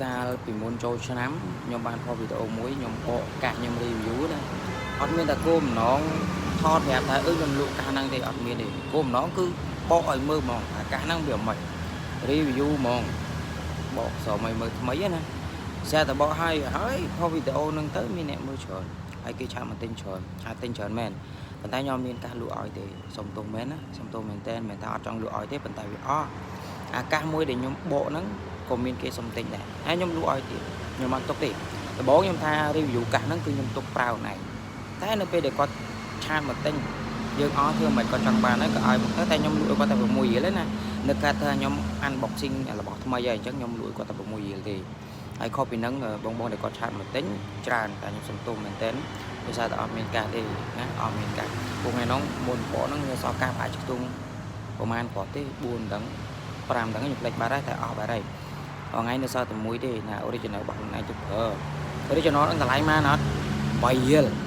កាលពីមុនចូលឆ្នាំខ្ញុំបានផុសវីដេអូមួយខ្ញុំបកកាសខ្ញុំ review ណាអត់មានតែគោលបំណងថតប្រាប់ថាអឺខ្ញុំលក់កាសហ្នឹងទេអត់មានទេគោលបំណងគឺបកឲ្យមើលហ្មងថាកាសហ្នឹងវាមិន review ហ្មងបកស្រមឲ្យមើលថ្មីណាស្រាប់តែបកឲ្យហើយផុសវីដេអូហ្នឹងទៅមានអ្នកមើលច្រើនហើយគេ chat មកទិញច្រើន chat ទិញច្រើនមែនប៉ុន្តែខ្ញុំមានកាសលក់ឲ្យទេសុំទោសមែនណាសុំទោសមែនតើមិនថាអត់ចង់លក់ឲ្យទេប៉ុន្តែវាអស់អាកាសមួយដែលខ្ញុំបកហ្នឹងក៏មានគេសុំទិញដែរហើយខ្ញុំលក់ឲ្យទៀតខ្ញុំអត់ទុកទេដំបូងខ្ញុំថា review កាសហ្នឹងគឺខ្ញុំទុកប្រើខ្លួនឯងតែនៅពេលដែលគាត់ chat មកទិញយើងអស់ធ្វើមិនគាត់ចង់បានហើយក៏ឲ្យមកទៅតែខ្ញុំលក់ឲ្យគាត់តែ6រៀលទេណានៅកាត់ថាខ្ញុំ unboxing របស់ថ្មីហើយអញ្ចឹងខ្ញុំលក់ឲ្យគាត់តែ6រៀលទេហើយខុសពីហ្នឹងបងបងដែលគាត់ chat មកទិញច្រើនតែខ្ញុំសុំទោសមែនទែនដោយសារតែអត់មានកាសទេណាអត់មានកាសពួកថ្ងៃនោះមុនបកហ្នឹងវាសល់កាសប្រហែលជាខ្ទង់ប្រហែលគ្រាប់ទេ4ដង5ដងខ្ញុំភ្លេចបាត់ហើយតែអស់បាត់ហើយថ្ងៃនៅសល់តែមួយទេណា original របស់ខ្លួនឯងទៅប្រើ original ហ្នឹងតម្លៃម៉ានអត់3រៀល។